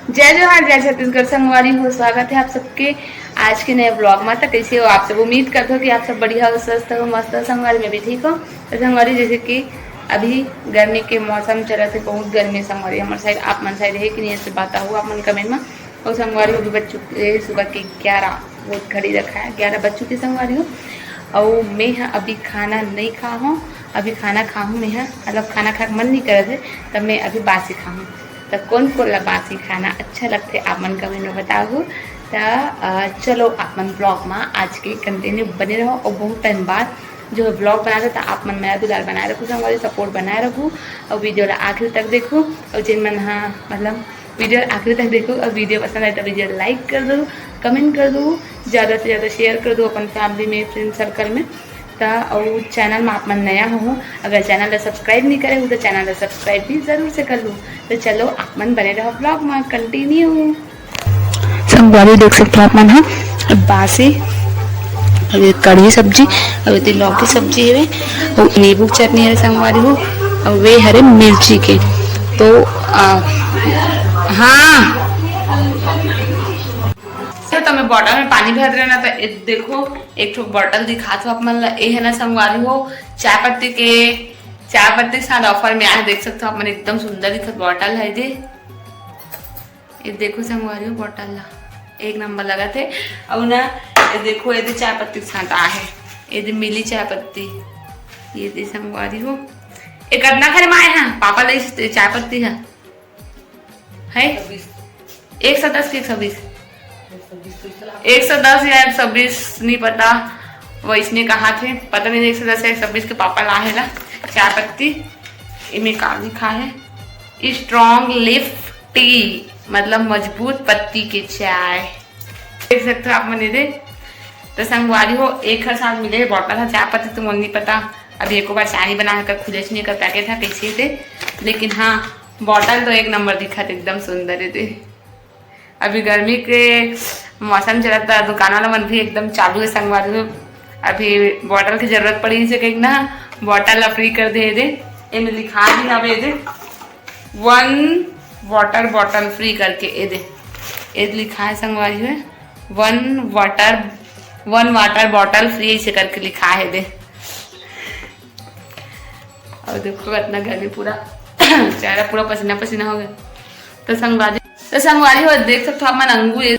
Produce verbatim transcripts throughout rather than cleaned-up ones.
जय जोहार, जय छत्तीसगढ़ संगवारी हो, स्वागत है आप सबके आज के नए ब्लॉग में। तो कैसे हो आप सब? उम्मीद करते हो कि आप सब बढ़िया हो, स्वस्थ हो, मस्त हो। संगवारी, मैं भी ठीक हूँ। तो संगवारी, जैसे कि अभी गर्मी के मौसम चलत है, बहुत गर्मी है संगवारी। हमारे साइड, आप मन साइड है कि नहीं, ऐसे बताओ आप मन कमेंट में। और संगवारी, अभी बज चुके हैं सुबह के ग्यारह, वो घड़ी रखा है, ग्यारह बज चुके संगवारी हो। और मैं ह अभी खाना नहीं खा हूँ, अभी खाना खा हूँ मैं ह, मतलब खाना खा के मन नहीं करत है, तब मैं अभी बासी खा हूँ। तो कौन कौन ला बासी खाना अच्छा लगथे, आप मन कमेंट में बताओ। तो अ, चलो आप मन ब्लॉग में आज के कंटिन्यू बने रहो। और बहुत टाइम बाद जो है ब्लॉग बनाते, तो आप मन मेरा दुलार बनाए रखो संगवारी, सपोर्ट बनाए रखो। और वीडियो ला आखिरी तक देखो। और जिन मन हा मतलब वीडियो आखिरी तक देखो और वीडियो पसंद आए तो वीडियो लाइक कर दो, कमेंट कर दो, ज़्यादा से ज़्यादा शेयर कर दो अपन फैमिली में, फ्रेंड सर्कल में। तो और चैनल में आप मन नया हो, अगर चैनल ला सब्सक्राइब नहीं करे हो तो चैनल ला सब्सक्राइब भी जरूर से कर लो। तो चलो आप मन बने रहो ब्लॉग में कंटिन्ययू। संगवारी देख सकते हो आप मन ह बासी, अउ ये कढ़ी सब्जी, अउ ये लौकी सब्जी हवे, अउ नींबू के चटनी हवे संगवारी हो, अउ वे हरे मिर्ची के। तो आ, हाँ, तो मैं बॉटल में पानी भर रहे ना, तो ए देखो एक ठो बॉटल दिखात हो आप मन ला। ए है ना संगवारी हो, चाय पत्ती के, चाय पत्ती के साथ ऑफर में आए, देख सकते हो आप मन, एकदम सुंदर दिखत बॉटल है दे। ये देखो संगवारी हो, बॉटल ला एक नंबर लगत हे। अउ ना, ये देखो, ये दे चाय पत्ती के साथ आ है, ये दे मिली चाय पत्ती, ये दे संगवारी हो। ये कतना खरे में आए हैं पापा ले इस चाय पत्ती है, है एक सौ दस के एक सौ बीस, एक सौ दस या एक सौ बीस नहीं पता, वैसने कहा थे, पता नहीं एक सौ दस या एक सौ बीस के पापा ला है ला चाय पत्ती। इमे का लिखा है, स्ट्रॉन्ग लीफ टी, मतलब मजबूत पत्ती के चाय। देख सकते हो आप मन एदे। तो संगवारी हो, एक हर साथ मिले बॉटल है चाय पत्ती, तो मोला नहीं पता, अभी एको बार चाय नहीं बना कर खुले नहीं कर पैकेट है कैसे थे, लेकिन हाँ, बॉटल तो एक नंबर दिखत, एकदम सुंदर है दे। अभी गर्मी के मौसम चलत, दुकान वाला मन भी एकदम चालू है संगवारी हो। अभी बॉटल की जरूरत पड़ी से कहीं ना, बॉटल ला फ्री कर दे दे। एमे लिखा भी हवे दे, वन वाटर बॉटल फ्री करके, ए दे, ए लिखा है संगवारी हो, वन वाटर, वन वाटर बॉटल फ्री ऐसे करके लिखा है दे। और देखो इतना गर्मी, पूरा चेहरा पूरा पसीना पसीना हो गया। तो संगवारी, तो संगवारी हो, देख सकते हो आप मन अंगूर, ये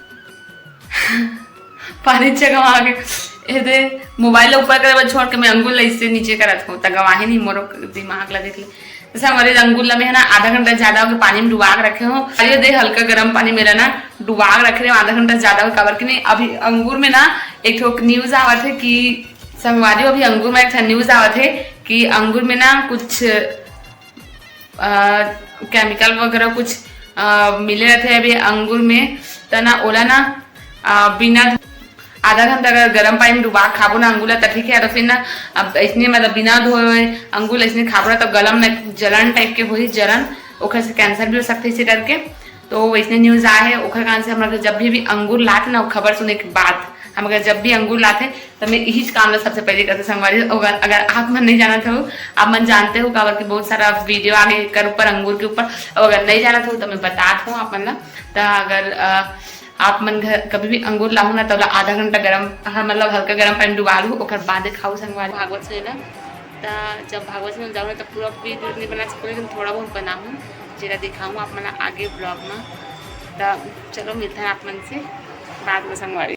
पानी चगवा के, ये दे मोबाइल ऊपर करे बस छोड़ के मैं अंगूर ला इससे नीचे करत हूँ, तो गवाही नहीं मोरो दिमाग ला देख ले। जैसे हमारे अंगूर ला में है ना, आधा घंटा ज्यादा हो गया पानी में डुबा के रखे हो। अरे दे हल्का गर्म पानी मेरा ना डुबा के रख रहे हो, आधा घंटा ज्यादा हो, काबर कि नहीं, अभी अंगूर में ना एक ठो न्यूज आवत है कि संगवारी हो, अभी अंगूर में एक ठो न्यूज आवत है कि अंगूर में ना कुछ केमिकल वगैरह कुछ अ, मिले रहते हैं अभी अंगूर में, त ना ओला ना अ, बिना धो-, आधा घंटा अगर गर्म पानी में डुबा के खाबो ना अंगूर ला, त ठीक है। तो फिर ना अब इसने मतलब बिना धोए हुए अंगूर ला इसने खाबो ना, तो गलम ना, जलन टाइप के होही, जलन, ओकर से कैंसर भी हो सकते इसे करके। तो वैसने न्यूज आए है, ओकर कारण से हम लोग जब भी, भी अंगूर लाते ना, वो खबर सुने के बाद हम अगर जब भी अंगूर लाते तो मैं यही काम ला सबसे पहले करते संगवारी। अगर, अगर आप मन नहीं जानत हो, आप मन जानते हो, काबर कि बहुत सारा वीडियो आगे कर ऊपर अंगूर के ऊपर, और अगर नहीं जानत हो तो मैं बतात हूँ आप मन ला। तो अगर अ, आप मन घर कभी भी अंगूर लाहू ना, तो ओला आधा घंटा गरम, हाँ, मतलब हल्का गरम पानी डुबा लू, ओकर बाद खाऊ संगवारी। भागवत सुने ला, तो जब भागवत सुने जाऊँ ना, तो पूरा वीडियो नहीं बना सकूँ, लेकिन थोड़ा बहुत बनाऊँ, जेला दिखाऊँ आप मन ला आगे ब्लॉग में। तो चलो मिलते हैं आप मन से बाद में संगवारी।